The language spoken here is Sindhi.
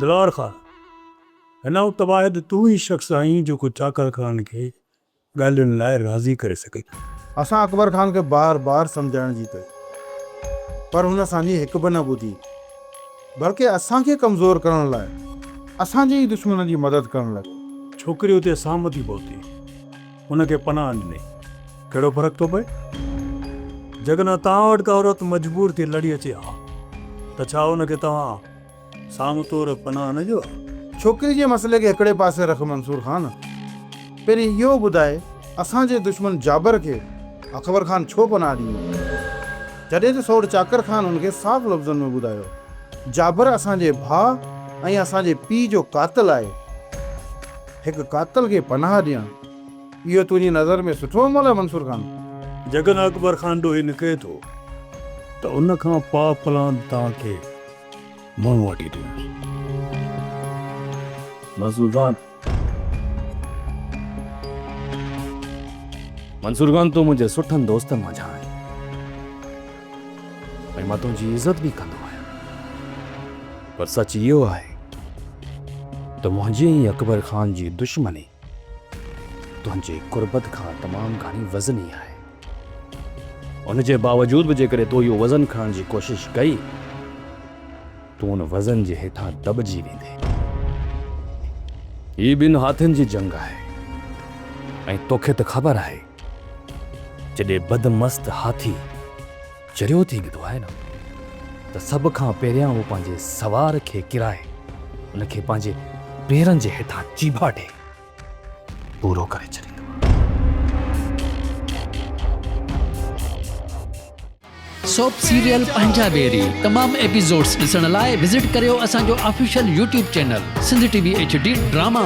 دلاور خان، هن وقت واحد تون ئي شخص آهين جيڪو چاڪر خان کي ڳالهين لاء راضي ڪري سگهين ٿو. اسان اڪبر خان کي بار بار سمجهائڻ جي ڪئي پر هن اسان جي هڪ به نه ٻڌي بلڪه اسان کي ڪمزور ڪرڻ لاء اسان جي ئي دشمنن جي مدد ڪرڻ لڳو. ڇوڪري اتي سام ٿي پهتي. ان کي پناهه ڏني. ڪهڙو فرق ٿو پئي؟ جيڪڏهن توهان وٽ ڪا عورت مجبور ٿي لڙي اچي ها ته ڇا ان کي توهان سام طور پناهه نه ڏيو ها؟ ڇوڪري جي مسئلي کي هڪڙي پاسي رک منصور خان. پهرين اهو ٻڌاء اسان جي دشمن جابر کي اڪبر خان ڇو پناهه ڏني؟ جڏهن ته سوٽ چاڪر خان هن کي صاف لفظن ۾ ٻڌايو، جابر اسان جي ڀاء ۽ اسان جي پيء جو قاتل آهي. هڪ قاتل کي پناهه ڏيڻ، اهو تنهنجي نظر ۾ سٺو عمل آهي منصور خان؟ جيڪڏهن اڪبر خان ڏوهي نڪري ٿو ته ان کان پاء پلاند توهان کي مون وٺي ڏيندس. منصور خان. منصور خان تون منهنجي سٺن دوستن منجهان آهين ۽ مان تنهنجي عزت به ڪندو آهيان پر سچ اهو آهي ته منهنجي ۽ اڪبر خان جي دشمني تنهنجي قربت کان تمام گهڻي وزني آهي. ان جي باوجود به جيڪڏهن تو اهو وزن کڻڻ جي ڪوشش ڪئي، تون ان وزن جي هيٺان دٻجي ويندين. هي ٻن هاٿين جي جنگ آهي ۽ توکي ته خبر آهي جڏهن بدمست هاٿي چريو ٿي ويندو آهي نه ته سڀ کان پهريان هو پنهنجي سوار کي ڪرائي ان کي پنهنجي پيرن جي هيٺان چيڀاٽي پورو ڪري ڇڏيندو آهي. سوپ سيريل پنهنجا ويري تمام ايپيسوڊس ڏسڻ لاء وزٽ ڪريو اسان جو official YouTube channel Sindh T V H D drama.